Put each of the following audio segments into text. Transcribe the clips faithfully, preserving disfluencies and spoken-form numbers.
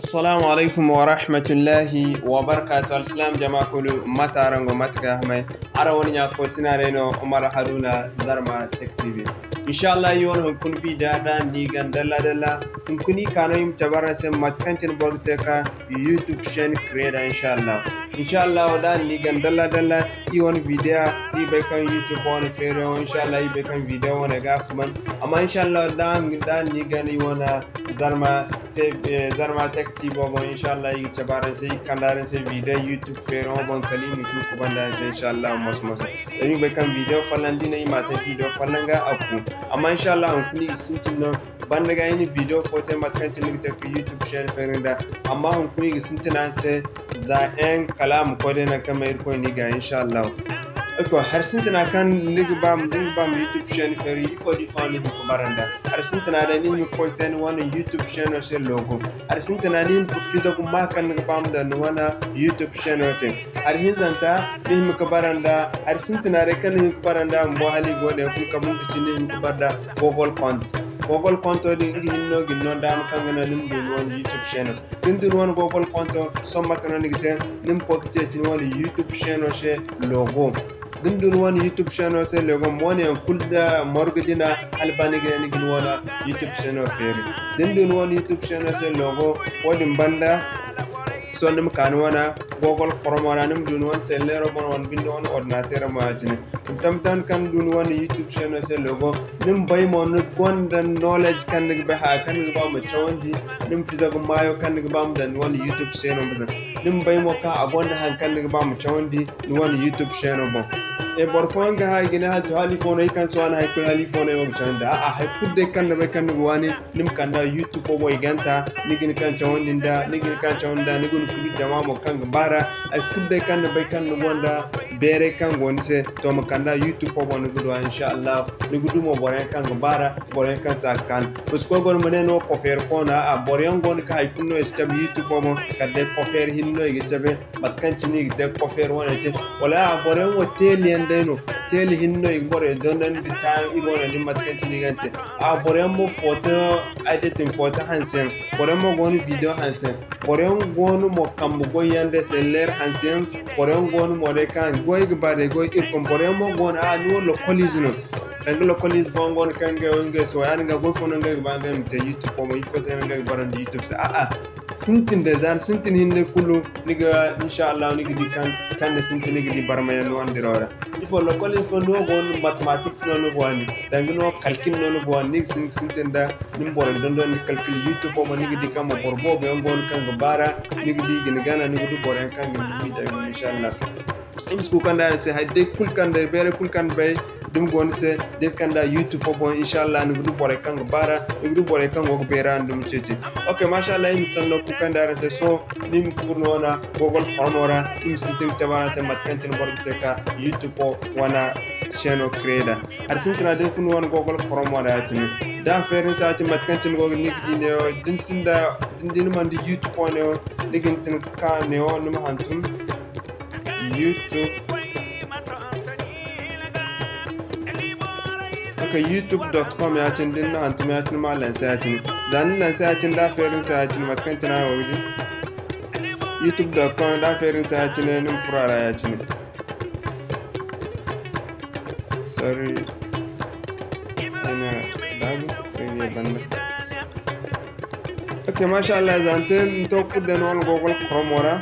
Assalamu alaikum wa rahmatullahi wa barakatuh. Alsilaam jama kulu, mate araŋ go, mate ga hamay? Araŋ wane ɲa fo sinaray no, Umar Haruna, Zarma Tech T V. Inshallah, i wane hunkuna video da ni gan dalla dalla. Hunkuna i ka no i ma cabe araŋ se mate kaŋ cine boro ga te ka YouTube chaîne créer da, inshallah. Inshallah, da ni gan dalla dalla, i wane video, i bay kaŋ YouTube wane feeriyaŋo, inshallah, i bay kaŋ video wane ga a si ban. Amma inshallah, da, da ni gan i wane Zarma te, eh, Zarma Tech T V boŋ, inshallah, i ga cabe araŋ se, i ga kande araŋ se video YouTube feeriyaŋo boŋ, kala i ma du ka banda araŋ se, inshallah, moso moso. Zama i bay kaŋ video folloŋ, da i ne i ma te video folloŋ ga a ku. Amma inshallah, hunkuna i ga sintin no, banda ga i na video fo te, mate kaŋ cine ni ga te ka YouTube chaîne feeri nda. Amma hunkuna i ga sintin araŋ se, za en kala a ma koy day nangu kaŋ ma Irkoy ni ga, inshallah. Ey koy, hari sintina kaŋ ni ga ba ma, ni ga ba ma YouTube chaîne feeri, ifo da ifo no ni ga hin ka bara nda? Hari sintina day ni hima ka koy te ni wane YouTube chaîne se logo. Hari sintina ni hima ka fiza gumma kaŋ ni ga ba ma daŋ ni wane YouTube chaîne te. Hari hinzanta ni hima ka bara nda, hari sintina day kaŋ ni hima ka bara nda bumbo hala i go day kulu kabu ga ci ni hima ka bara nda Google compte. Google compte din nga hinne no ga ni no daama kaŋ ga naŋ ni ma du ni wane YouTube chaîne. Da ni du ni wane Google compte, sohõ mate no ni ga te? Ni ma koy ka ceeci ni wane YouTube chaîne se logo. Da ni du ni wane YouTube chaîne se logo, mo ne yaŋ kulu da morgu jina, hala ba ni ga ne ni ga ni wane YouTube chaîne feeri. Da ni du ni wane YouTube chaîne se logo, wo-din banda, sohõ ni ma ka ni wane Google Chrome ra, ni ma du ni wane selleero boŋ, wane binde wane ordinateero boŋ ya-cine. Ni ma tamtam kaŋ ni du ni wane YouTube chaîne se logo. Ni ma bay mo ni gonda knowledge kaŋ ni ga bay, haya kaŋ ni ga ba ma cawandi. Ni ma fiza ga maayo kaŋ ni ga ba ma daŋ ni wane YouTube chaîne boŋ. Ni ma bay mo kaŋ a gonda haŋ kaŋ ni ga ba ma cawandi ni wane YouTube chaîne boŋ. E, boro fooyaŋ ga haya ga ne hala to, hala ifo no ay kaŋ si waani hay kulu, hala ifo no ay wo ga cawandi. A'a, hay kulu day kaŋ ni bay kaŋ ni ga waani, ni ma kand'a YouTube boŋ i ganta, ni ga hin kaŋ cawandi nda, ni ga hin kaŋ cawandi nda, ni ga hin ka du jama mo kaŋ ga baar'a. Hay kulu day kaŋ ni bay kaŋ ni gonda beeray kaŋ go ni se, to, ma kand'a YouTube boŋ, ni ga du a, insha Allah. Ni ga du mo boroyaŋ kaŋ ga baar'a, boroyaŋ kaŋ si a ga kaanu. Ma si koy goro ma ne no kofeeri koono, a'a, boroyaŋ go no kaŋ hay kulu no i si cabe YouTube boŋ, kala day kofeeri hinne no i ga cabe. Mate kaŋ cine i ga te kofeeri wane te, wala a boroyaŋ wo teeli yaŋ day no, teeli hinne no i ga borey dondon nda taayaŋ iri wane din mate kaŋ cine i ga te. A boroyaŋ mo foto editing, foto hanse yaŋ, boroyaŋ mo go no video hanse yaŋ, boroyaŋ go no mo kambe goy yaŋ day, selleer hanse yaŋ, boroyaŋ go no mo day kaŋ goy ga ba day goy iri koy, boroyaŋ mo go no a ni wo lokoliize no. Danga lokoliize fooyaŋ go no kaŋ ngey wo ngey sooya no, nga goy fo no ngey ga ba ngey ma te YouTube wo mo, ifo se no ngey ga bara nda YouTube se? A'a, sintin day, za ni sintin hinne kulu, ni ga, insha Allah, ni ga di kaŋ, kaŋ ni sintin, ni ga di barmayaŋ ni wane diraw ra. Ifo lokoliize fo no go no, mathematics no ni ga waani, danga no calcul no ni ga waani, ni ga sintin da ni ma boro dondon ni calcul YouTube wo mo, ni ga di kaŋ mo boro boobo yaŋ go no kaŋ ga baar'a, ni ga di i ga ni gana, ni ga du boroyaŋ kaŋ ga ni video, insha Allah. Iri ma si kuukandi araŋ se, hari day kulu kaŋ day, beeray kulu kaŋ ni bay, da ni go ni se, da ni kand'a YouTube boŋ, insha Allah, ni ga du borey kaŋ ga baar'a, ni ga du borey kaŋ go ga beera nda dumi ceeci. Ok, masha Allah, iri ma sanno kuukandi araŋ se. Sohõ ni ma furo no wane Google Chrome ra, iri ma sintin ga cabe araŋ se mate kaŋ cine boro ga te ka YouTube wane chaîne créer da. Hari sintina da ni furo no wane Google Chrome ra ya-cine. Da a feeri ni se ya-cine mate kaŋ cine go ga, ni ga di neewo, da ni sinda, da ni, da ni mana di YouTube wane wo, ni ga hin ga ka neewo, ni ma hantum. YouTube. Ok, youtube dot com ya-cine, da ni na hantum ya-cine, ma lanse ya-cine. Za ni lanse ya-cine, da a feeri ni se ya-cine, mate kaŋ cine araŋ go ga di. Youtube dot com, da a feeri ni se ya-cine, ni ma furo a ra ya-cine. Sorry. Ay na daabu, ay ga ye banda. Ok, masha Allah, za ni te, ni to ga furo day ni wane Google Chrome ra.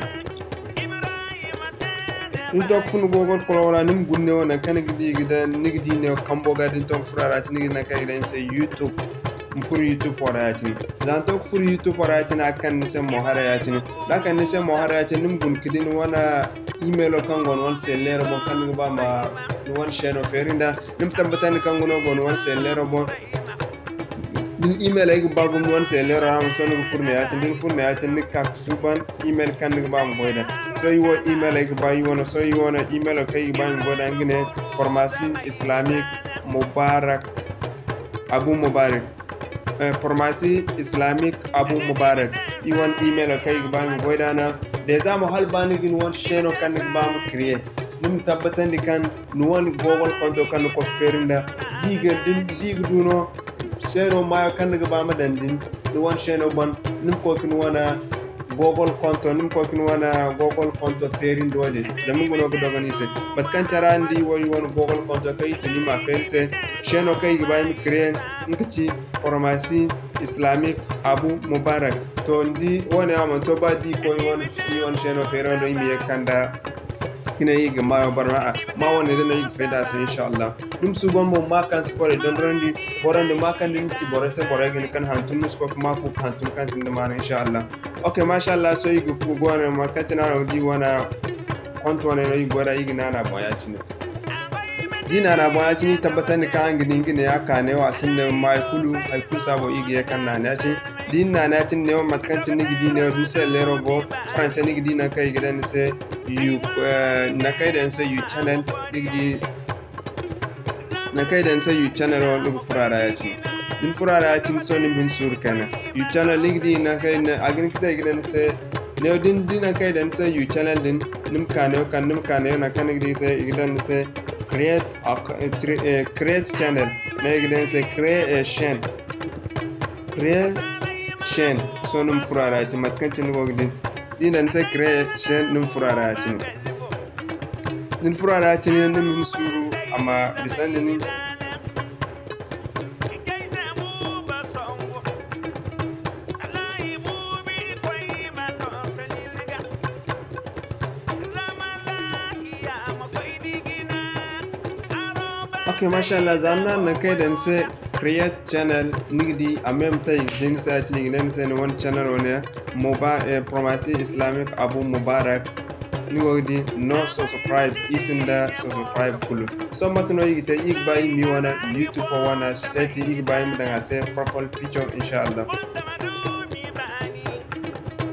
Ni to ga furo Google Chrome ra, ni ma guna neewo nangu kaŋ ni ga di ga daŋ, ni ga di neewo kambo ga, da ni to ga furo a ra, ni ga di nangu kaŋ i ga daŋ ni se YouTube. Ma furo YouTube wo ra ya-cine. Za ni to ga furo YouTube wo ra ya-cine, a ga kande ni se mo haray ya-cine. Da a kande ni se mo haray ya-cine, ni ma guna ga di ni wane emailo kaŋ go ni wane selleero boŋ kaŋ ni ga ba ma ni wane chaîno feeri nda. Ni ma tabbatandi kaŋ nga no go ni wane selleero boŋ. Ni email ay ga ba gumo ni wane selleero ra, sohõ ni ga furo ne ya-cine, da ni furo ne ya-cine, ni ga ka ga suuban email kaŋ ni ga ba ma goy da. Sohõ i wo email ay ga ba, i wane, sohõ i wane emailo kaŋ i ga ba i ma goy da, nga ne, Formation Islamic Mubarak Abu Mubarak. Eh, Formation Islamic Abu Mubarak. I wane emailo kaŋ i ga ba i ma goy da no. Déjà mo hala ba ni ga ni wane chaîno kaŋ ni ga ba ma créer, ni ma tabbatandi kaŋ ni wane Google konto kaŋ ni koy ga feeri nda, da i ga, da i ga du no, chaîno maayo kaŋ ni ga ba ma daŋ din, ni wane chaîno boŋ, ni ma koy ga ni wane Google konto, ni ma koy ka ni wane Google konto feeri nda wo-din. Zama nga no ga dogon i se. Mate kaŋ care ni di wo, i wane Google konto kaŋ i tun i ma feeri se. Chaîne kaŋ i ga ba i ma créer, nga ci Formation Islamique Abu Mubarak. To, ni di wo-ne a mana to ba da i koy i wane, i wane chaîne feeri do i ma ye ga kande ka ne i ga maayo barmay a ma wane day no i ga fay da a se, insha Allah. Ni ma suuban mo ma kaŋ si borey dondonandi, boro nda ma kaŋ da ni ci borey se, borey ga ni kan hantum, ni si koy ka ma ku ka hantum kaŋ sinda maana, insha Allah. Ok, masha Allah, sohõ i ga fu go no, mate kaŋ cine araŋ ga di wane konto wane no i ga goy ra, i ga naana boŋ ya-cine. Da i naana boŋ ya-cine, i tabbatandi kaŋ araŋ ga di nga ne ya kaanay wo, a sinda maayo kulu, hay kulu si a boŋ, i ga ye kaŋ naana ya-cine. Da i na naana ya-cine neewo, mate kaŋ cine ni ga di neewo, da ni se leero go, Faranse ni ga di nangu kaŋ i ga daŋ ni se, you, eh, nangu kaŋ i daŋ ni se you channel, ni ga di nangu kaŋ i daŋ ni se you channel wo, ni ga furo a ra ya-cine. Da ni furo a ra ya-cine, sohõ ni ma hin suuru kayna. You channel, ni ga di nangu kaŋ i daŋ, a ga hin ka daŋ i ga daŋ ni se, neewo da ni di nangu kaŋ i daŋ ni se you channel din, ni ma ka neewo kande, ni ma ka neewo nangu kaŋ ni ga di i se, i ga daŋ ni se create a, eh, tri-, eh, create channel. Neewo i ga daŋ ni se create chaîne. Create chaîne. Sohõ ni ma furo a ra ya-cine, mate kaŋ cine ni go ga di. Da i daŋ ni se create chaîne, ni ma furo a ra ya-cine. Da ni furo a ra ya-cine, ni ma hin suuru a ma bisandi nin. Ok, masha Allah, za ni na nangu kaŋ i daŋ ni se create channel, ni ga di a même temps i ga te ni se ya-cine, i ga ne ni se ni wane channel wane Muba-, eh, Formation Islamique Abu Mubarak. Ni go ga di no subscribe, i sinda subscribe kulu. Sohõ mate no i ga te, i ga ba i ma i wane YouTube wane setting, i ga ba i ma daŋ a se profile picture, insha Allah.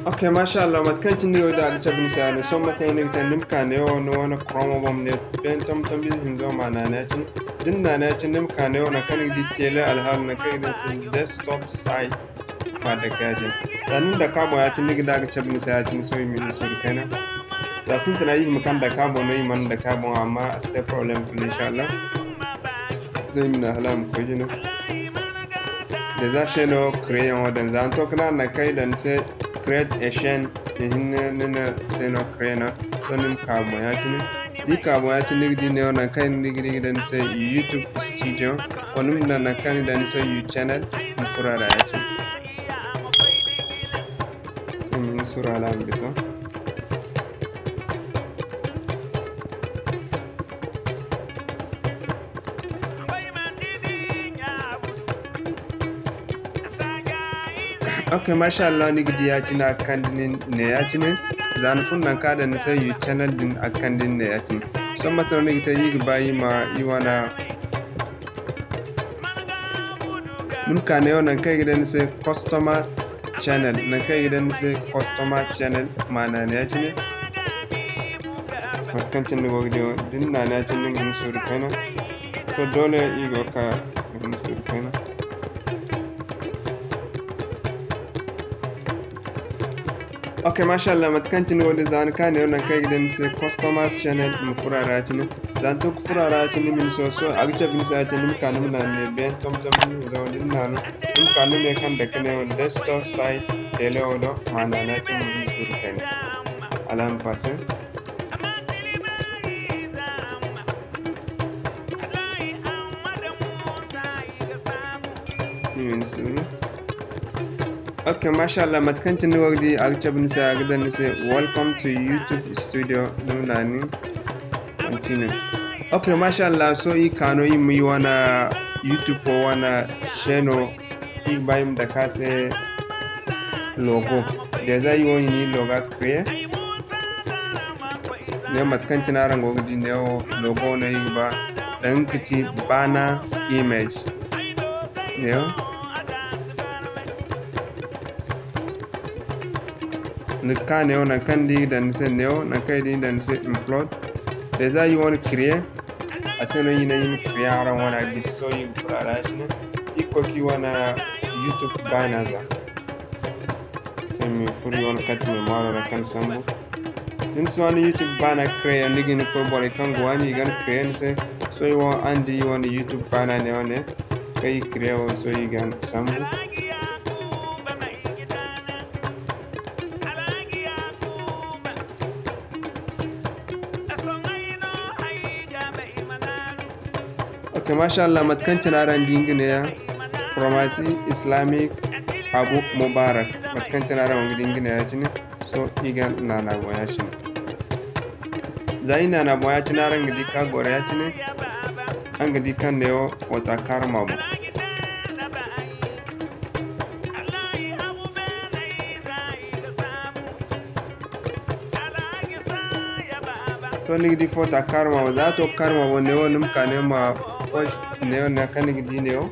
Ok, masha Allah, mate kaŋ cine ni go ga di a ga cabe ni se ya-ne. Sohõ mate no ni ga te, ni ma ka neewo, ni wane Chrome boŋ ne, ben tomtom ize hinzo ma naana ya-cine. Da ni naana ya-cine, ni ma ka neewo nangu kaŋ ni ga di tele alhaalo, nangu kaŋ i ga ne desktop site. Ma dake ya-cine. Za ni na dake a boŋ ya-cine, ni ga di a ga cabe ni se ya-cine, sohõ i ma hin suuru kayna. Za sintina i hima kaŋ dake a boŋ no, i mana dake a boŋ, amma a si te problème kulu, insha Allah. Sohõ i ma ne hala a ma koy jina. Déjà chaîne wo créer yaŋo daŋ. Za ni to ka naana nangu kaŋ i daŋ ni se create a chaîne, i hinne ni na chaîne wo créer no. Sohõ ni ma ka a boŋ ya-cine. Da i ka a boŋ ya-cine, ni ga di neewo nangu kaŋ ni ga di i ga daŋ ni se YouTube Studio. Wala ni ma naana nangu kaŋ i daŋ ni se you channel, ma furo a ra ya-cine. Sohõ ma hin suuru hala a ma bisa. Ok, masha Allah, ni ga di ya-cine a ga kande nin ne ya-cine. Za ni fun nangu kaŋ a daŋ ni se you channel din a ga kande nin ne ya-cine. Sohõ mate no ni ga te, i ga ba i ma i wane Ni ma ka neewo nangu kaŋ i ga daŋ ni se customer channel, nangu kaŋ i ga daŋ ni se customer channel, ma naana ya-cine. Mate kaŋ cine ni go ga di wo, da ni naana ya-cine, ni ma hin suuru kayna. Sohõ doole i go ga ka, ma hin suuru kayna. Ok, masha Allah, mate kaŋ cine wo-din, za ni ka neewo nangu kaŋ i ga daŋ ni se customer channel, ma furo a ra ya-cine. Za ni to ka furo a ra ya-cine, ni ma ni sohõ, sohõ a ga cabe ni se ya-cine, ni ma ka ni ma naana ne, ben tomtom ize hinza wo, da ni naanu, ni ma ka ni ma ye kaŋ dake ne wo, desktop site, tele wo do, ma naana ya-cine, ma hin suuru kayna. Hala a ma passe. Ni ma hin suuru. Ok, masha Allah, mate kaŋ cine ni go ga di, a ga cabe ni se, a ga daŋ ni se, "Welcome to YouTube Studio." Ni ma naanu, continue. Ok, masha Allah, sohõ i ka no i ma i wane YouTube wo wane chaîne wo, i ga ba i ma dake a se logo. Déjà i wo i na i logo créer. Ne mate kaŋ cine araŋ go ga di neewo, logo no i ga ba, danga ka ci banner image. Neewo. Ni ga ka neewo, nangu kaŋ ni di i ga daŋ ni se neewo, nangu kaŋ i di i ga daŋ ni se upload. Déjà i wane créer, a se no i ne i ma créer araŋ wane, a gisi sohõ i ga furo a ra ya-cine. I ga koy ka i wane YouTube banner za. Sohõ i ma furo i wane carte mémoire ra kaŋ sambu. Da ni si wane YouTube banner créer, ni ga hin ka koy borey kaŋ ga waani i ga ni créer ni se. Sohõ i wo araŋ di i wane YouTube banner ne wane, kaŋ i créer wo, sohõ i ga ni sambu. Masha Allah, mate kaŋ cine araŋ di nga neeya, Promasi Islamic Abu Mubarak, mate kaŋ cine araŋ ga di nga neeya cine. So, i ga naana boŋ ya cine. Za i naana boŋ ya cine, araŋ ga di ka goro ya cine, araŋ ga di kaŋ neewo foota kaaruma boŋ. Sohõ ni ga di foota kaaruma boŋ, za a to kaaruma boŋ, neewo ni ma ka ne ma neewo nangu kaŋ ni ga di neewo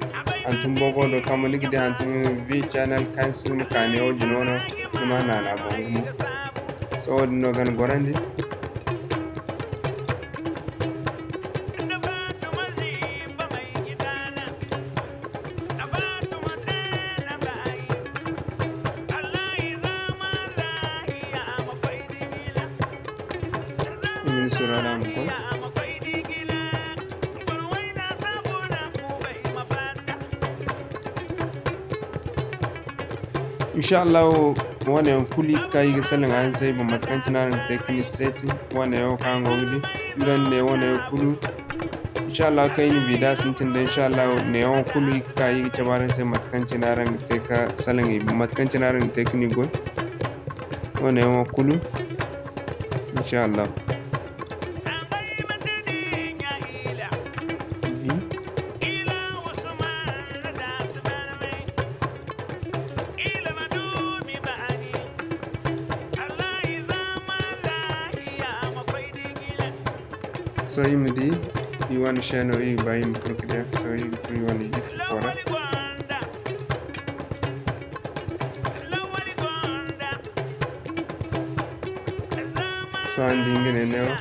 hantum boobo do kambe, ni ga di hantum V channel cancel, ma ka neewo jine wano, ni ma naana boŋ gumo. Sohõ wo-din no ga ni gorandi. Ministry ra no a ma koy. Insha Allah, wo-ne yaŋ kulu i ga ka i ga salaŋ araŋ se, i boŋ mate kaŋ cine araŋ ga te ka ni setting. Wo-ne yaŋ wo kaŋ araŋ go ga di, nga ne wo-ne yaŋ kulu. Insha Allah, kaŋ i na vida sintin da, insha Allah, neewo kulu i ga ka i ga cabe araŋ se mate kaŋ cine araŋ ga te ka salaŋ i, mate kaŋ cine araŋ ga te ka ni goy. Wo-ne yaŋo kulu, insha Allah. Sohõ i ma di, i wane chaîne, i ga ba i ma furo ka diya. Sohõ i ga furo i wane YouTube ra. Sohõ araŋ di nga ne neewo.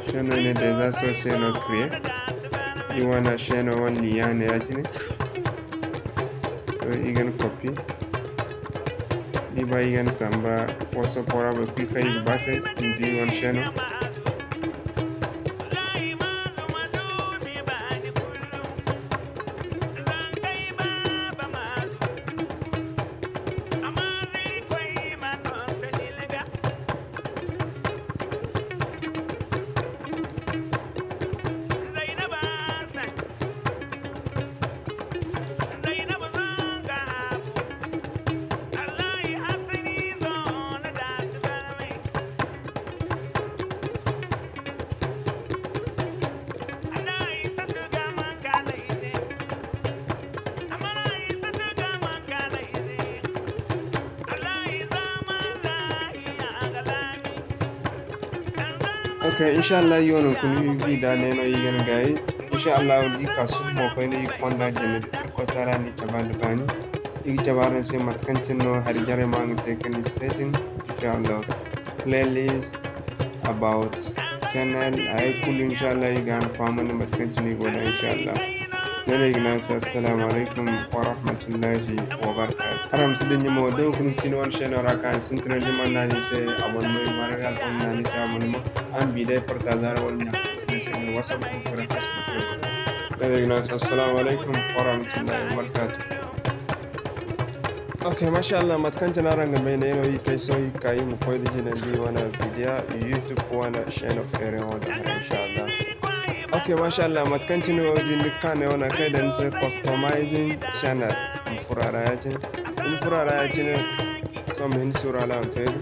Chaîne ne déjà, sohõ se no créer. I wane chaîne wane lien ne ya cine. Sohõ i ga ni copy. Ni ba i ga ni samba WhatsApp ra, boro kulu kaŋ i ga ba se, i ma di i wane chaîne. Ok, insha Allah, i wane hunkuna i bi da ne no i ga ni gaayi. Insha Allah, da i ka suba mo koyne i ga konda jine da Irkoy Taala ni cabe da baani. I ga cabe araŋ se mate kaŋ cine no hari jarey ma nga te ka ni setting. Insha Allah, playlist, about channel, hay kulu, insha Allah, i ga ni fahamandi mate kaŋ cine i go da, insha Allah. Ne no i ga ne araŋ se assalamu alaikum wa rahmatullahi wa barakatuh. Araŋ ma si dinya mo, da hunkuna ga cine wane chaîne ra ka ni sintina, da ni mana naani se abonnement, i ma araŋ ga alfaham naani se abonnement. Araŋ bi day partager wala ɲa ka furo se ne WhatsApp group ra, Facebook ra. Ne no i ga ne araŋ se assalamu alaikum wa rahmatullahi wa barakatuh. Ok, masha Allah, mate kaŋ cine araŋ ga bay, ne no i kay sohõ i ga ka i ma koy da jinandi wane video, YouTube wane chaîne feeriyaŋo da hara, insha Allah. Ok, masha Allah, mate kaŋ cine wo din, ni ga ka ne wo nangu kaŋ ay daŋ ni se customizing channel. Ma furo a ra ya-cine. Da ni furo a ra ya-cine, sohõ ma hin suuru hala a ma feeri.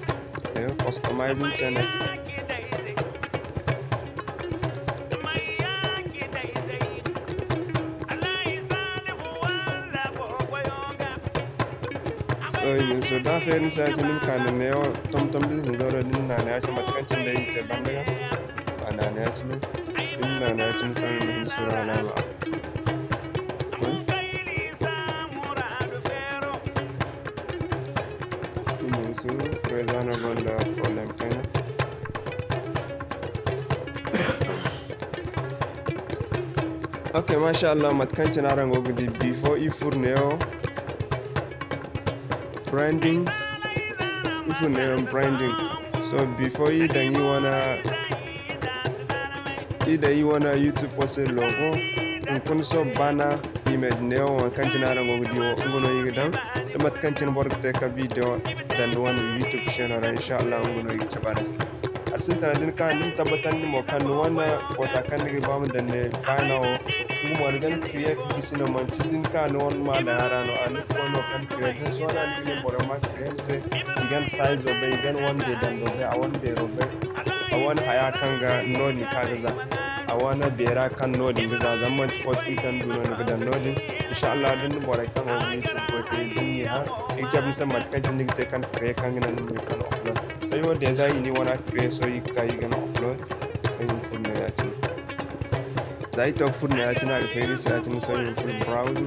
Eh, customizing channel. Sohõ i ma hin suuru da a feeri ni se ya-cine, ni ma ka naŋ neewo tomtom da ni hinza do, da ni naana ya-cine mate kaŋ cine day i te banda ga. A naana ya-cine, da ni naana ya-cine, sohõ i ma hin suuru hala a ma koy. Musu, Reza no gonda problem kayna. Ok, masha Allah, mate kaŋ cine araŋ go ga di, before i furo neewo, branding, i furo neewo branding. So, before i daŋ i wane I daŋ i wane YouTube wo se logo, hunkuna sohõ bana image neewo, wo kaŋ cine araŋ go ga di wo, nga no i ga daŋ. Da mate kaŋ cine boro ga te ka video daŋ ni wane YouTube channel ra, insha Allah, nga no i ga cabe araŋ se. Alsintina da ni ka, ni ma tabbatandi mo kaŋ ni wane foota kaŋ ni ga ba ma daŋ ne baana wo, nga mo ni ga ni create ka gisi no, manti da ni ka ni wane ma daŋ a ra no. A ni ga koy no kaŋ create din sohõ, ni ga ne borey ma create ni se, i ga ni size bay, i ga ni wane deedando bay, a wane beero bay, a wane haya kaŋ ga noodin ka ga za, a wane beera kaŋ noodin ga za, zama manti foota kulu kaŋ ni du no ni ga daŋ noodin. Insha Allah, da ni borey kaŋ go ga YouTube goy te, da ni n'i hã, i ga cabe ni se mate kaŋ cine ni ga te kaŋ create kaŋ ga naŋ ni ma hin ka upload. To, ay wo déjà i ni wane create, sohõ i ga ka i ga ni upload. Sohõ i ma furo no ya-cine. Za i to ga furo no ya-cine, a ga feeri se ya-cine, sohõ i ma furo browse.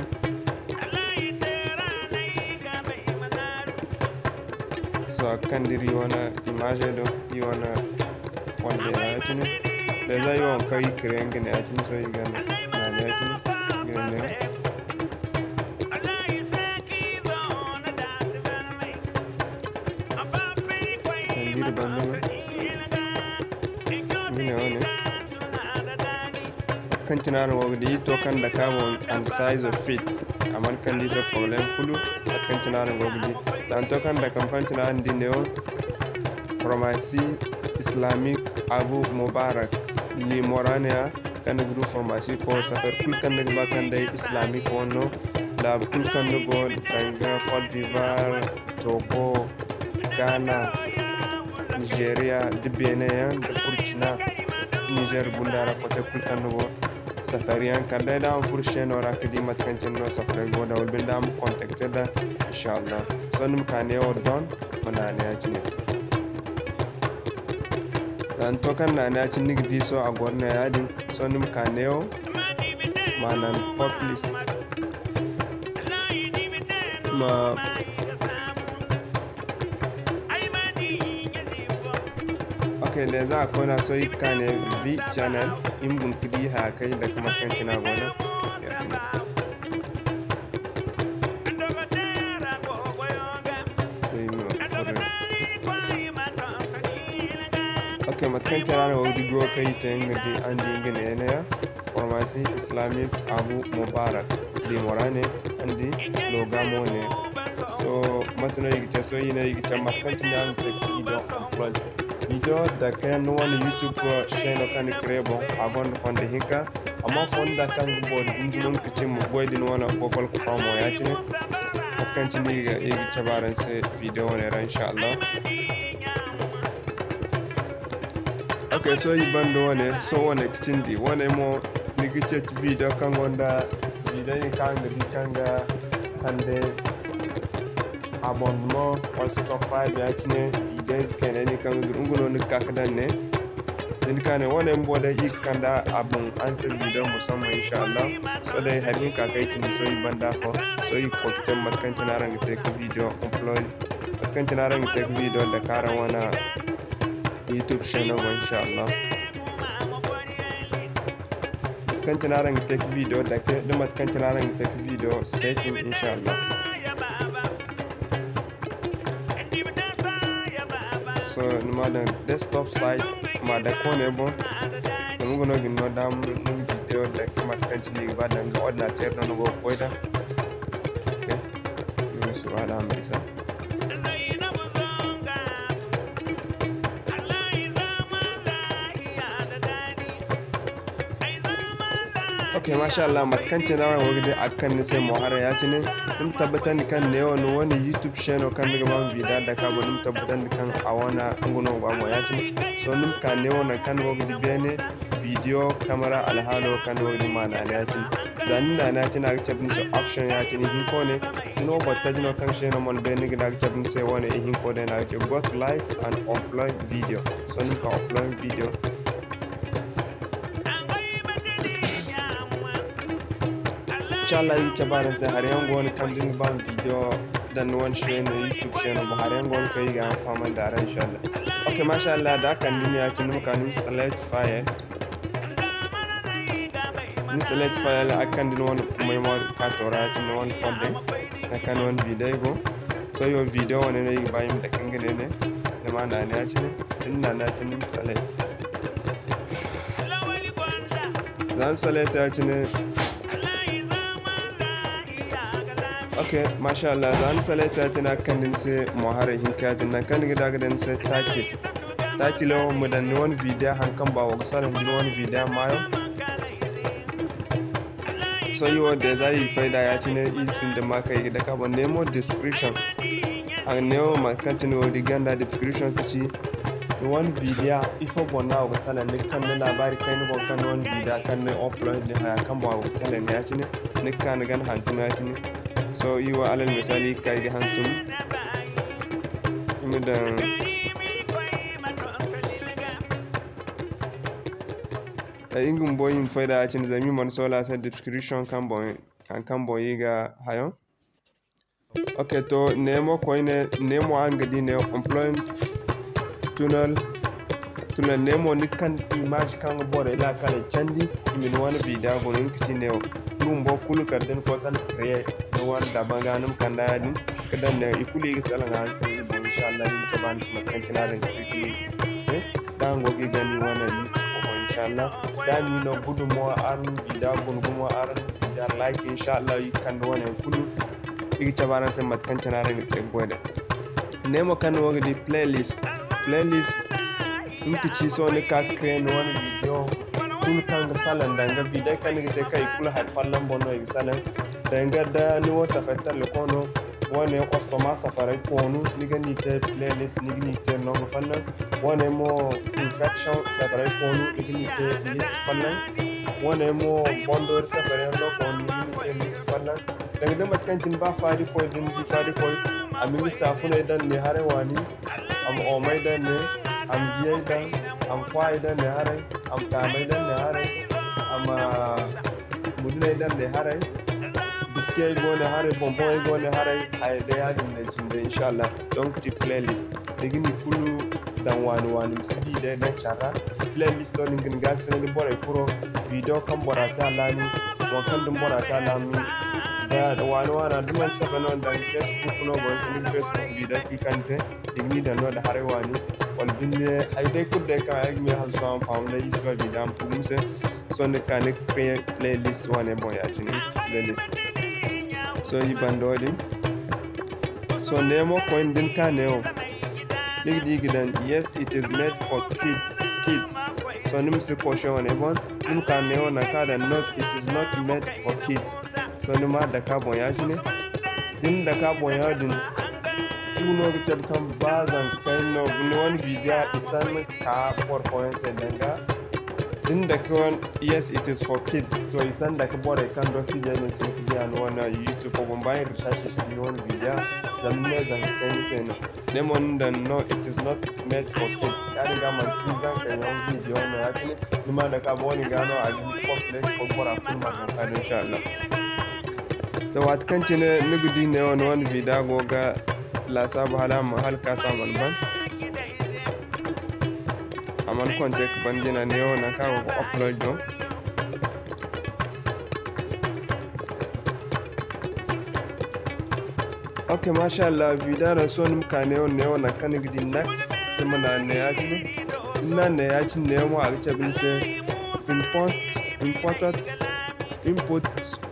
Sohõ a ga kande iri wane image do, iri wane fonde ra ya-cine. Déjà i wo kaŋ i create nga ne ya-cine, sohõ i ga naanu ya-cine, i ga ne. Kande iri banda no. Nga ne wane. Mate kaŋ cine araŋ go ga di, to kaŋ dake a boŋ and size of fit. A mana kande i se problème kulu. Mate kaŋ cine araŋ go ga di. Za ni to kaŋ dake, mate kaŋ cine araŋ di neewo. Formation Islamique Abu Mubarak. Limo ra neeya, kaŋ ni ga du formation ko safari kulu kaŋ ni ga ba kaŋ day Islamique wane no. Laabu kulu kaŋ ni go, danga Côte d'Ivoire, Togo, Ghana, Nigeria, da Benin yaŋ, da Burkina, Niger gunda ra kote kulu kaŋ ni go. Safari yaŋ kala day da a ma furo chaîne ra ka di mate kaŋ cine no safaray go da, wala binde a ma contacter da, inshallah. Sohõ ni ma ka neewo don, ma naanu ya-cine. Da ni to kaŋ naanu ya-cine ni ga di sohõ a goro no ya-din, sohõ ni ma ka neewo, ma naanu publish. Ma Ok, déjà a koyna sohõ i ga ka ne V channel, i ma guna ga di haya kaŋ i dake mate kaŋ cine a go no. Ya-cine. Ok, mate kaŋ cine araŋ go ga di go kaŋ i te nga di, araŋ di nga ne neeya. Formation Islamique Abu Mubarak. Limo ra ne, araŋ di, loga mo ne. Sohõ mate no i ga te? Sohõ i ne i ga cabe mate kaŋ cine araŋ ga te ka video upload. Video dake ni wane YouTube chaîne kaŋ ni create boŋ, a gonda fondo hinka. Amma fonda kaŋ ga boori dumi dumi nga ga cimma goy din wane Google Chrome wo ya-cine. Mate kaŋ cine i ga, i ga cabe araŋ se video wane ra, inshallah. Ok, sohõ i banda wane, sohõ wane ga cindi. Wane mo, ni ga ceeci video kaŋ gonda video din kaŋ ga di kaŋ ga kande abonnement wala subscribe ya-cine. Video ize kayna din kaŋ ga zuru, nga no ni ga ka ga daŋ ne. Da ni ka ne wane bumbo day i ga kande a boŋ araŋ se video musamman, inshallah. Sohõ day hari hinka kaŋ ay cindi sohõ i banda afo. Sohõ i ga koy ga cabe mate kaŋ cine araŋ ga te ka video upload. Mate kaŋ cine araŋ ga te ka video dake araŋ wane YouTube channel boŋ, inshallah. Mate kaŋ cine araŋ ga te ka video dake, da mate kaŋ cine araŋ ga te ka video setting, inshallah. Sohõ ni ma daŋ desktop site, ma dake wane boŋ. Zama nga no ga ni no daama ni ma video dake mate kaŋ cine ni ga ba danga ordinateur no ni go ga goy da. Ok. Ni ma suru hala a ma bisa. Ok, masha Allah, mate kaŋ cine araŋ go ga di a ga kande ni se mo haray ya-cine. Ni ma tabbatandi kaŋ neewo ni wane YouTube chaîne kaŋ ni ga ba ma video dake a boŋ, ni ma tabbatandi kaŋ a wane nga no ga ba mo ya-cine. Sohõ ni ma ka neewo nangu kaŋ ni go ga di beene. Video camera alhaalo kaŋ ni go ga di ma naanu ya-cine. Za ni naanu ya-cine, a ga cabe ni se option ya-cine hinko ne. Ni no boro taji no kaŋ se no mana bay, ni ga ne a ga cabe ni se wane ihinko day no a ga cabe go to live and upload video. Sohõ ni ma ka upload video. Inshallah, i ga cabe araŋ se hari yaŋ go no kaŋ da ni ga ba ma video daŋ ni wane chaîne, YouTube chaîne boŋ, hari yaŋ go no kaŋ i ga a fahamandi araŋ, inshallah. Ok, masha Allah, da a kande ni ya-cine, ni ma ka ni ma select file. Ni select file, a ga kande ni wane memory card ra, ya-cine ni wane folder, nangu kaŋ ni wane video go. Sohõ video wane no i ga ba i ma dake nga ne ne. Ni ma naanu ya-cine. Da ni naanu ya-cine, ni ma select. Za ni select ya-cine. Ok, masha Allah, za ni select ya-cine, a ga kande ni se mo haray hinka ya-cine, nangu kaŋ ni ga di a ga daŋ ni se tace. Title wo ma daŋ ni wane video, haŋ kaŋ ba wo ga salaŋ da ni wane video maayo. Sohõ iri wo déjà iri fay da ya-cine, iri sinda ma kay ga dake a boŋ. Ne mo description. A ga ne wo mate kaŋ cine wo di ganda description ka ci ni wane video ifo boŋ no a go ga salaŋ, ni ga kande laabaari kayna boŋ kaŋ ni wane video kaŋ ni upload din haya kaŋ boŋ a go ga salaŋ ya-cine, ni ga ka ni gana hantum ya-cine. Sohõ iri wo alal misali iri ga ka iri ga hantum. Iri ma daŋ Ay, nga bumbo i ma fay da ya-cine, zama i mana soola se description kaŋ boŋ, haŋ kaŋ boŋ i ga hayo. Ok, to, ne mo koyne, ne mo araŋ ga di ne employment tunnel, tunnel ne mo ni ga kande image kaŋ ga borey laakaley candi, i ma ni wane video guna, nga ga ci ne wo. Nga bumbo kulu kala da ni koy kaŋ create ni wane daba ga ni ma kand'a ya-din ka daŋ ne, i kulu i ga salaŋ araŋ se, inshallah, i ma cabe araŋ se mate kaŋ cine araŋ ga te ga ni. Eh, da araŋ go ga i gana i wane YouTube boŋ, inshallah. Da ni no gudu mo, araŋ video guna gumo, araŋ video like, inshallah, i ga kande wane yaŋ kulu. I ga cabe araŋ se mate kaŋ cine araŋ ga te ga goy day. Ne mo kaŋ ni go ga di playlist. Playlist, nga ga ci sohõ ni ga ka ga kay ni wane video kulu kaŋ ga salaŋ danga video kaŋ ni ga te kaŋ i kulu hari folloŋ boŋ no i ga salaŋ. Danga da ni wo safari talli koy no, wane customer safaray koonu, ni ga ni te playlist, ni ga ni te nangu folloŋ. Wane mo infection safaray koonu, ni ga ni te list folloŋ. Wane mo bondoori safaray no koonu, ni ga ni te list folloŋ. Danga da mate kaŋ cine ba faadi koy, da ni di faadi koy, a ma ni saafunay daŋ ne haray waani, a ma oomay daŋ ne, a ma jiyay daŋ, a ma kwaayay daŋ ne haray, a ma taamay daŋ ne haray, a ma mudunay daŋ ne haray, biskiyay go ne haray, bonboŋey go ne haray, haya day ya-din day cine day, inshallah. Donc, ti playlist. Ni ga ni kulu daŋ waani waani, ma si di day daŋ care ra. Playlist din ga ni ga ga sanda borey furo, video kaŋ bora te a laami, waŋ kaŋ dumi bora te a laami. Da waani waani, da manti safa no ni daŋ Facebook no, boro fo ni ga Facebook video kulu kaŋ ni te, i ga ni daŋ no-din haray waani. Wala binde, hari day kulu day kaŋ ay ga me hala sohõ a ma faham day, iri si ba video a ma tu gumo se. Sohõ ni ga ka ni ga playlist wane boŋ ya-cine, playlist. Sohõ iri banda wo-din. Sohõ ne mo koyne da ni ka ne wo, ni ga di ga daŋ, "Yes, it is made for kid, kids." Sohõ ni ma si koose wane boŋ, ni ma ka ne wo nangu kaŋ a daŋ, "Not, it is not made for kids." Sohõ ni ma dake a boŋ ya-cine. Da ni dake a boŋ ya-din, iri no ga cabe kaŋ ba zanka kayna no ni wane video i san ka boro fooyaŋ se danga. Da ni dake wane, "Yes, it is for kid." To, i san dake borey kaŋ dottijey no si hin ka di a ni wane YouTube boŋ ba iri recherche si di ni wane video. Zama ni ne zanka kayna se no. Ne mo ni daŋ, "No, it is not made for kid." Ya-din ga manti zanka yaŋ video no ya-cine. Ni ma dake a boŋ, wo-din ga no a ga hin ka complete ka bora kulu ma haŋ ka di, inshallah. To, waati kaŋ cine ni ga di ne wo, ni wane video go ga laasaabu hala a ma, hala kaasa mana ban. A mana konte ka ban jina ne wo nangu kaŋ a go ga upload no. Ok, masha Allah, video no sohõ ni ma ka ne wo, ne wo nangu kaŋ ni ga di next, ni ma naŋ ne ya-cine. Ni naŋ ne ya-cine ne mo a ga cabe ni se import, imported input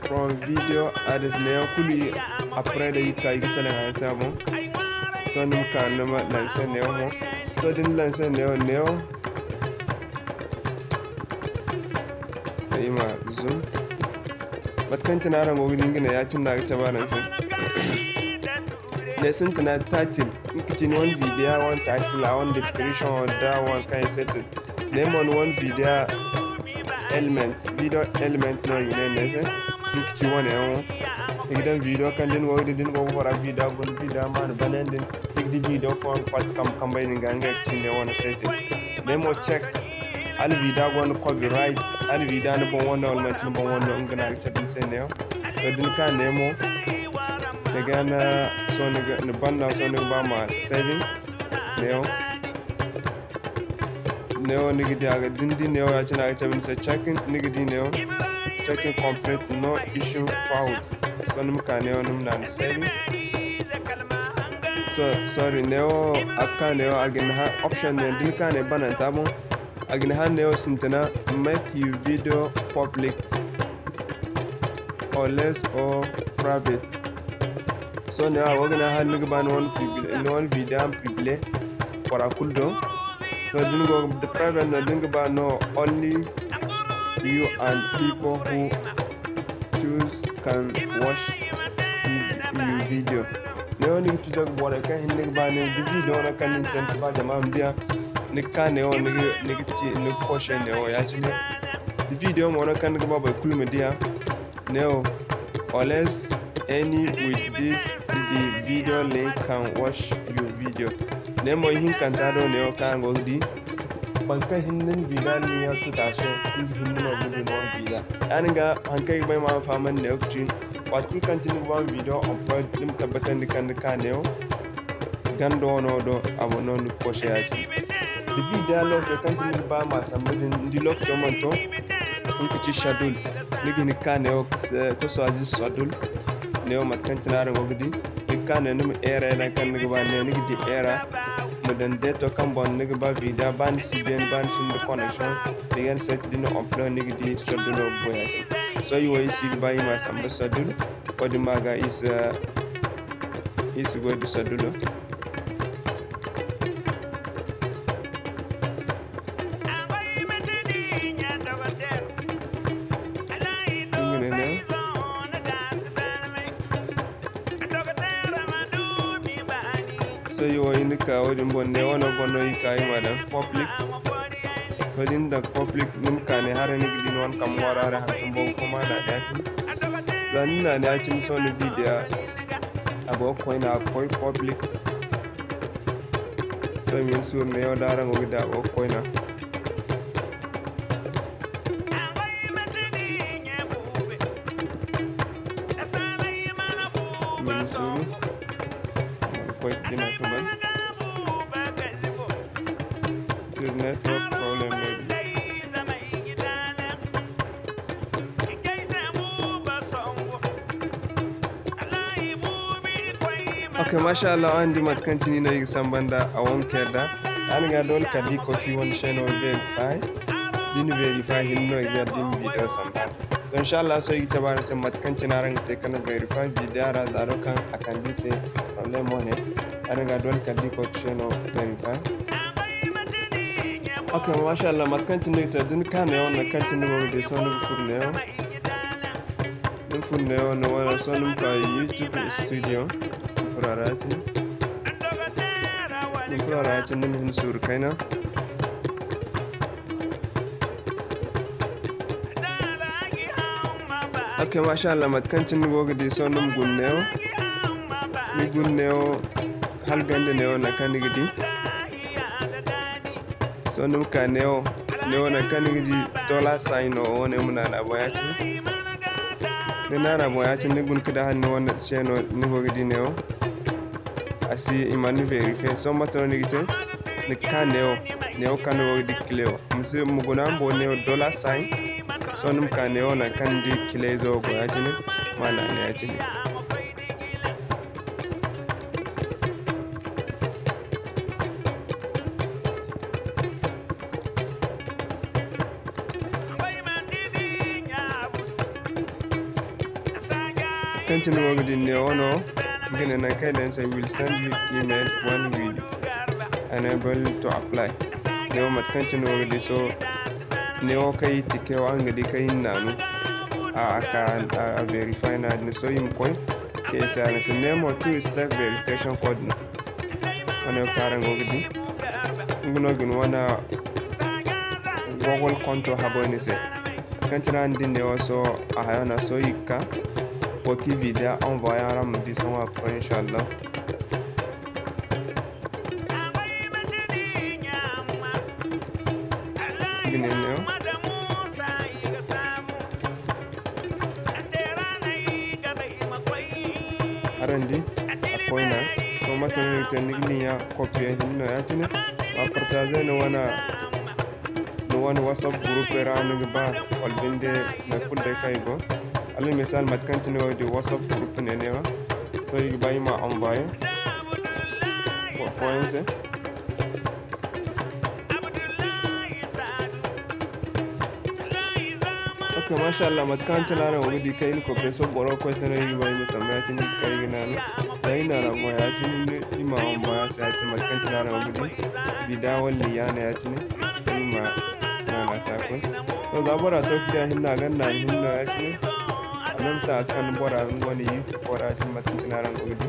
from video address ne wo kulu après da iri ka iri ga salaŋ a se a boŋ. Sohõ ni ma ka ni ma lancer ne wo mo. Sohõ da ni lancer ne wo, ne wo. Ay ma zoom. Mate kaŋ cine araŋ go ga di nga ne ya-cine no a ga cabe araŋ se. Ne sintina title, nga ga ci ni wane video wane title, a wane description da wane kaŋ i search. Ne mo ni wane video element, video element no i ga ne ne se. Nga ga ci wane yaŋ wo. I ga daŋ video kaŋ da ni go ga di, da ni go ga bora video guna, video ma ni bana yaŋ din. Ni ga di video fooyaŋ ga fatta kambe kambey din ga, nga ga ci ne wane setting. Ne mo check, hala video gonda copyright, hala video ni boŋ wane no wala manti ni boŋ wane no, nga no a ga cabe ni se ne wo. To, da ni ka ne mo, ni ga na, sohõ ni ga, ni banda, sohõ ni ga ba ma saving ne wo. Ne wo ni ga di a ga, da ni di ne wo ya-cine a ga cabe ni se checking, ni ga di ne wo checking complete, no issue found. Sohõ ni ma ka ne wo, ni ma naŋ ni saving. So, sorry, ne wo a ga ka ne wo a ga ni hã option ne, da ni ka ne bananta boŋ, a ga ni hã ne wo sintina, make your video public or less or private. Sohõ ne wo a go ga ni hã ni ga ba ni wane publi-, ni wane video a ma publier bora kulu do. So da ni go ga private no, da ni ga ba no, only you and people who choose can watch your video. Ne wo ni ga fiza ga borey kaŋ hinne ga ba ne da video no kaŋ ni ga te ni si ba jama ma diya. Ni ga ka ne wo ni ga, ni ga ci, ni ga kooshe ne wo ya-cine. Da video mo no kaŋ ni ga ba boro kulu ma diya. Ne wo, unless any with this the video link can watch your video. Ne mo ihinkanta do ne wo kaŋ araŋ go ga di. Boro kaŋ hinne ni video ni ya tuta se, nga hinne no ga du no video. Yaadin ga haŋ kaŋ ay ga ba ay ma araŋ fahamandi ne wo ga ci, waati kulu kaŋ cine ni ga ba ma video upload, ni ma tabbatandi kaŋ ni ka ne wo ganda wano do, a boŋ no ni ga kooshe ya-cine. Da video lokaco kaŋ cine ni ga ba ma samba din, ni di lokaco mana to, nga ga ci schedule. Ni ga hin ga ka ne wo ga se, ga choisir schedule. Ne wo mate kaŋ cine araŋ go ga di. Ni ga ka ne ni ma heure daŋ kaŋ ni ga ba, ne ni ga di heure. Ma daŋ dato kaŋ boŋ ni ga ba video, ba ni si beene, ba ni sinda connection. Ni ga ni set da ni upload, ni ga di schedule wo ga goy ya-cine. Sohõ iri wo iri si ga ba iri ma samba schedule. Wo-din ma ga iri si, iri si goy da schedule. Nga ne ne. Sohõ iri wo iri na ka wo-din boŋ, ne wo no boŋ no iri ka iri ma daŋ public. Sohõ da ni daŋ public, ni ma ka ne haray ni ga di ni wane kambe ŋwaaro haray hantum boobo fo ma naani ya-cine. Za ni naani ya-cine sohõ ni video a go ga koyna, a ga koy public. Sohõ i ma ni suuru neewo da araŋ go ga di a go ga koyna. I ma ni suuru. A mana koy jina ka ban. It is network problem maybe. Ok, masha Allah, araŋ di mate kaŋ cine no i ga samba nda a wanka yadda. Araŋ ga doole kala da i koy ka i wane chaîne verify. Da i na verify hinne no i ga yadda i ma video samba. To, insha Allah, sohõ i ga cabe araŋ se mate kaŋ cine araŋ ga te ka verify video ra, za do kaŋ a kande i se problème wane. Araŋ ga doole kala da i koy ka chaîne verify. Ok, masha Allah, mate kaŋ cine ni ga te, da ni ka neewo nangu kaŋ cine ni go ga di, sohõ ni ga furo neewo. Ni furo neewo, ni wane, sohõ ni ma ka YouTube Studio. Ni furo a ra ya-cine. Ni furo a ra ya-cine, ni ma hin suuru kayna. Ok, masha Allah, mate kaŋ cine ni go ga di, sohõ ni ma guna neewo. Ni guna neewo, hala ganda neewo nangu kaŋ ni ga di. Sohõ ni ma ka neewo, neewo nangu kaŋ ni ga di dollar sign no, wo-ne ma naana boŋ ya-cine. Da ni naana boŋ ya-cine, ni guna ka daŋ hala ni wane chaîne no ni go ga di neewo. A si, i mana ni verify. Sohõ mate no ni ga te? Ni ga ka neewo, neewo kaŋ ni go ga di clé wo. Ma si, ma guna mo neewo dollar sign. Sohõ ni ma ka neewo nangu kaŋ ni di clé izo go ya-cine, ma naana ya-cine. Kaŋ cine wo ga di ne wano, nga ne nangu kaŋ i ne ni se, "Will send you email when we enable to apply." Ne wo mate kaŋ cine wo ga di, so, ne wo kaŋ i tike wo, araŋ ga di kaŋ i na naanu. A, a ka, a, a verify no a din, so i ma koy ka ese a se. Ne mo two step verification code no. Wane wo kaŋ araŋ go ga di. Nga no ga ni wane Google konto habo ni se. Kaŋ cine araŋ di ne wo, so, a hayo no, so i ga ka. Wo kaŋ i video envoyer araŋ ma di sohõ a ga koy, inshallah. Nga ne neewo. Araŋ di, a koyna. Sohõ mate no ni ga te, ni ga ni ya copier hinne no ya-cine. Ma partager ni wane, ni wane WhatsApp group ra ni ga ba, wala binde nangu kulu day kaŋ i go. Alal misal, mate kaŋ cine wo-din WhatsApp group ne neewo. Sohõ i ga ba i ma envoyer boro fooyaŋ se. Ok, Masha Allah, mate kaŋ cine araŋ go ga di kaŋ i na koy so boro koy se no i ga ba i ma samba ya-cine, i ga kay i ga naanu. Da i naanu mo ya-cine, i ma wamba ya se ya-cine, mate kaŋ cine araŋ go ga di. Bida wala liyaana ya-cine, i ma naanu a se a koy. So, za bora to ga di a hinne, a ga naanu hinne ya-cine. A naŋ mate a ga kande bora nga wane YouTube bora ya-cine, mate kaŋ cine araŋ go ga di.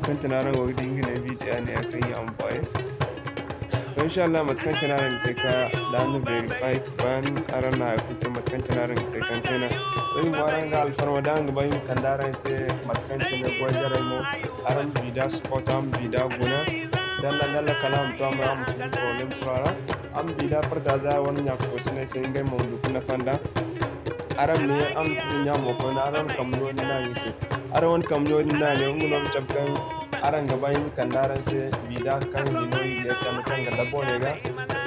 Kaŋ cine araŋ go ga di nga ne video ne ya kaŋ i envoyer. To, inshallah, mate kaŋ cine araŋ ga te ka da ni verify ka ban, araŋ na hay kulu te mate kaŋ cine araŋ ga te kaŋ te no. Iri mo araŋ ga alfarma da araŋ ga ba iri ma kande araŋ se mate kaŋ cine goy jarey mo. Araŋ ma vida support, araŋ ma vida guna. Dalla dalla kala a ma to a ma ra a ma fun problem kulu a ra. Araŋ ma vida partager wane ɲa fo sinay se ngey mo ma du ka nafa nd'a. Araŋ ma ye, araŋ ma si ɲa mo koyne, araŋ ma kambe no-din naanu i se. Araŋ wane kambe no-din naanu, nga no ga cabe kaŋ araŋ ga ba i ma kande araŋ se vida kaŋ hino i ga ye kande kaŋ ga dabo ne ga.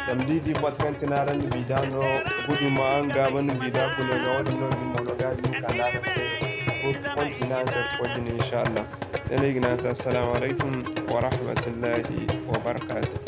Zama da i di boro kaŋ cine araŋ na vida no guduma, araŋ ga ba ni vida guna ga, wo-din no i ga mo no ga i ma kande araŋ se. Ko kontina araŋ se ko jine, inshallah. Day no i ga ne araŋ se, assalamu alaykum wa rahmatullahi wa barakatuh.